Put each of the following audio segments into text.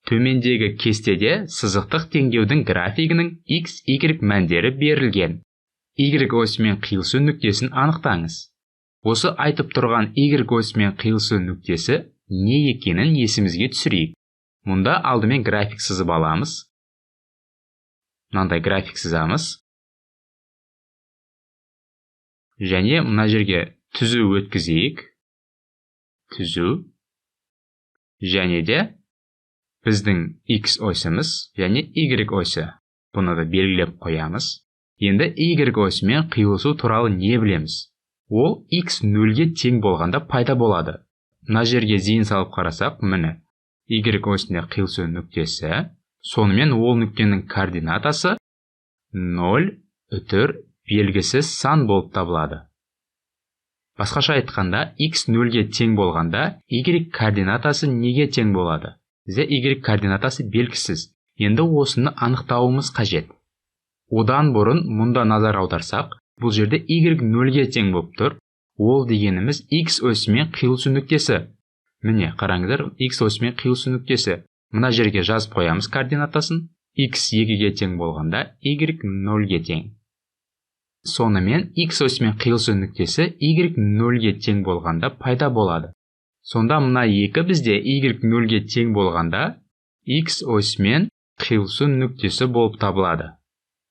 Төмендегі кестеде сызықтық теңдеудің графигінің x, y мәндері берілген. Y осімен қиылысу нүктесін анықтаңыз. Осы айтып тұрған y осімен қиылысу нүктесі не екенін есімізге түсірейік. Мұнда алдымен график сызып аламыз. Мынандай график сызамыз. Және мына жерге түзу өткізейік. Түзу. Және де біздің x осіміз және y осі. Бұны да белгілеп қоямыз. Енді y осімен қиылысу туралы не білеміз? Ол x нөлге тең болғанда пайда болады. Мына жерге зейін салып қарасақ, міне y осіне қиылысу нүктесі, сонымен ол нүктенің координатасы 0 үтір белгісіз сан болып табылады. Басқаша айтқанда, x нөлге тең болғанда y координатасы неге тең болады? Бізде y координатасы белгісіз. Енді осыны анықтауымыз қажет. Одан бұрын мұнда назар аударсақ, бұл жерде y нөлге тең болып тұр. Ол дегеніміз x осімен қиылысу нүктесі. Міне, қараңыздар, x осімен қиылысу нүктесі. Мына жерге жазып қоямыз координатасын. X 2-ге тең болғанда y 0-ге тең. Сонымен x осімен қиылысу нүктесі y 0-ге тең болғанда пайда болады. Сонда мына 2 бізде y 0-ге тең болғанда x осімен қиылысу нүктесі болып табылады.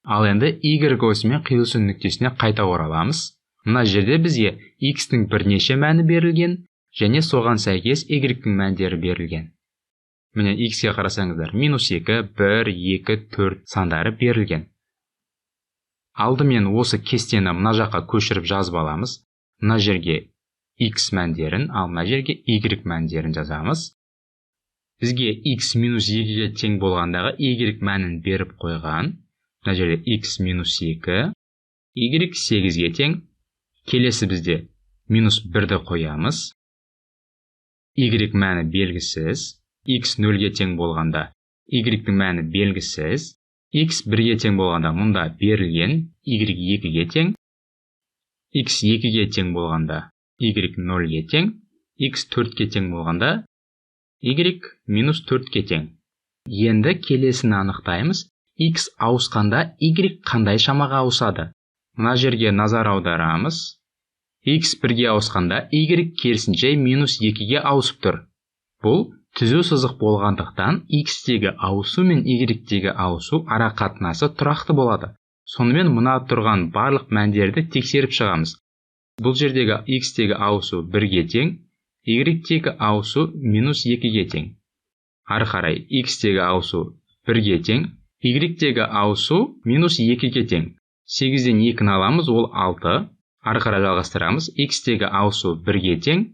Ал енді y осімен қиылысу нүктесіне қайта ораламыз. Мына жерде бізге x-тің бірнеше мәні берілген және соған сәйкес y-тің мәндері берілген. Міне x-ке қарасаңыздар, -2, 1, 2, 4 сандары берілген. Алдымен осы кестені мына жаққа көшіріп жазып аламыз. Мына жерге x мәндерін, ал мына жерге y мәндерін жазамыз. Бізге x -2-ге тең болғандағы y мәнін беріп қойған. Мына жерде x -2, y 8-ге тең. Келесі бізде -1-ді қоямыз. Y мәні белгісіз. X 0-ге тең болғанда y-тің мәні белгісіз. X 1-ге тең болғанда мұнда берілген y 2-ге тең. X 2-ге тең болғанда y 0-ге тең. X 4-ге тең болғанда y -4-ге тең. Енді келесіні анықтаймыз. X ауысқанда y қандай шамаға ауысады? Мына жерге назар аударамыз. X 1-ге ауысқанда y керісінше -2-ге ауысып тұр. Бұл түзу сызық болғандықтан x-тегі ауысу мен y-тегі ауысу ара қатынасы тұрақты болады. Сонымен мына тұрған барлық мәндерді тексеріп шығамыз. Бұл жердегі x-тегі ауысу 1-ге тең, y-тегі ауысу -2-ге тең. Ары қарай x-тегі ауысу 1-ге тең, y-тегі ауысу -2-ге тең. 8-ден 2-ні аламыз, ол 6. Ары қарай жалғастырамыз. X-тегі ауысу 1-ге тең,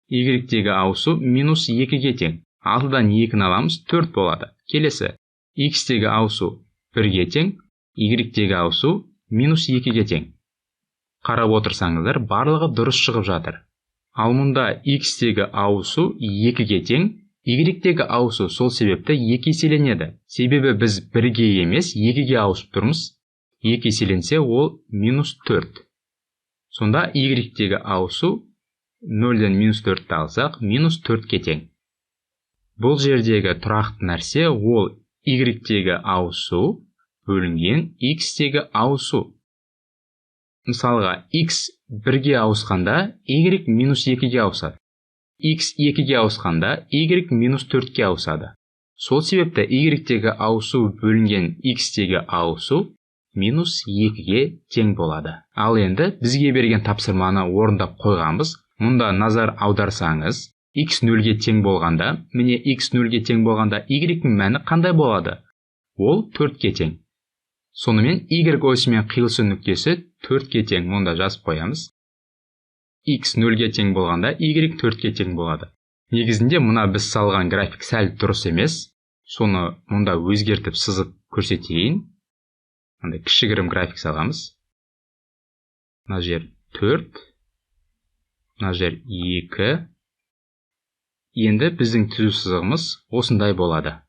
y-тегі ауысу -2-ге тең. 6-дан 2-ні аламыз, 4 болады. Келесі, x-тегі ауысу 1-ге тең, y-тегі ауысу -2-ге тең. Қарап отырсаңыздар, барлығы дұрыс шығып жатыр. Ал мұнда x-тегі ауысу 2-ге тең, y-тегі ауысу сол себепті 2 еселенеді. Себебі біз 1-ге емес, 2-ге ауысып тұрмыз. 2 еселенсе, ол -4. Сонда y-тегі ауысу 0-ден -4-ті алсақ, -4-ке тең. Бұл жердегі тұрақты нәрсе ол y-тегі ауысу бөлінген x-тегі ауысу. Мысалға, x 1-ге ауысқанда y -2-ге ауысады. X 2-ге ауысқанда y -4-ке ауысады. Сол себепті y-тегі ауысу бөлінген x-тегі ауысу -2-ге тең болады. Ал енді бізге берген тапсырманы орындап қойғанбыз. Мұнда назар аударсаңыз, x 0-ге тең болғанда, міне x 0-ге тең болғанда y-тің мәні қандай болады? Ол 4-ге тең. Сонымен y осімен қиылысу нүктесі 4-ге тең. Мұнда жазып қоямыз. X 0-ге тең болғанда y 4-ге тең болады. Негізінде мына біз салған график сәл дұрыс емес. Соны мұнда өзгертіп сызып көрсетейін. Мынандай кішігірім график саламыз. Мына жер 4, мына жер 2. Енді біздің түзу сызығымыз осындай болады.